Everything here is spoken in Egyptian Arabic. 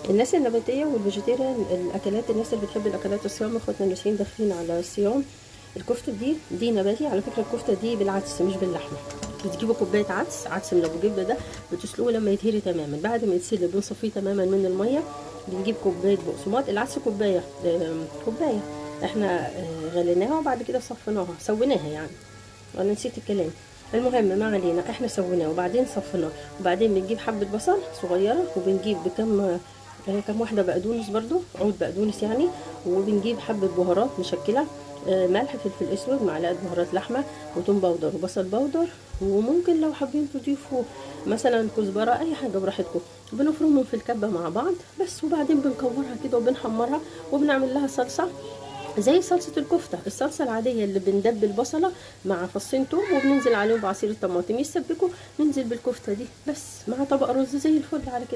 الناس النباتية وال vegetarian، الاكلات، الناس اللي بتحب الاكلات الصيام، اخواتنا المسيحيين داخلين على الصيام. الكفتة دي نباتي على فكرة. الكفتة دي بالعدس مش باللحمه. بتجيبوا كوباية عدس، عدس من ابو جبه ده، بتسلقوه لما يتهري تماما. بعد ما يتسلق بنصفيه تماما من المية. بنجيب كوباية بقسماط، العدس كوباية كوباية احنا غليناها وبعد كده صفيناها، سويناها يعني، انا نسيت الكلام، المهم ما علينا، احنا سويناه وبعدين صفيناه. وبعدين بنجيب حبه بصل صغيرة، وبنجيب بكم كم واحدة بقدونس برضو، عود بقدونس يعني، وبنجيب حبه بهارات مشكله، ملح، فلفل اسود، معلقه بهارات لحمه، وتوم powder، وبصل powder، وممكن لو حابين تضيفوا مثلا كزبره، اي حاجة براحتكم. بنفرمهم في الكبه مع بعض بس، وبعدين بنكورها كده وبنحمرها، وبنعمل لها صلصه زي صلصة الكفتة، الصلصة العادية اللي بندبل بصلة مع فصين توم وبننزل عليهم بعصير الطماطم يسبكوا، ننزل بالكفتة دي بس مع طبق رز زي الفل على كده.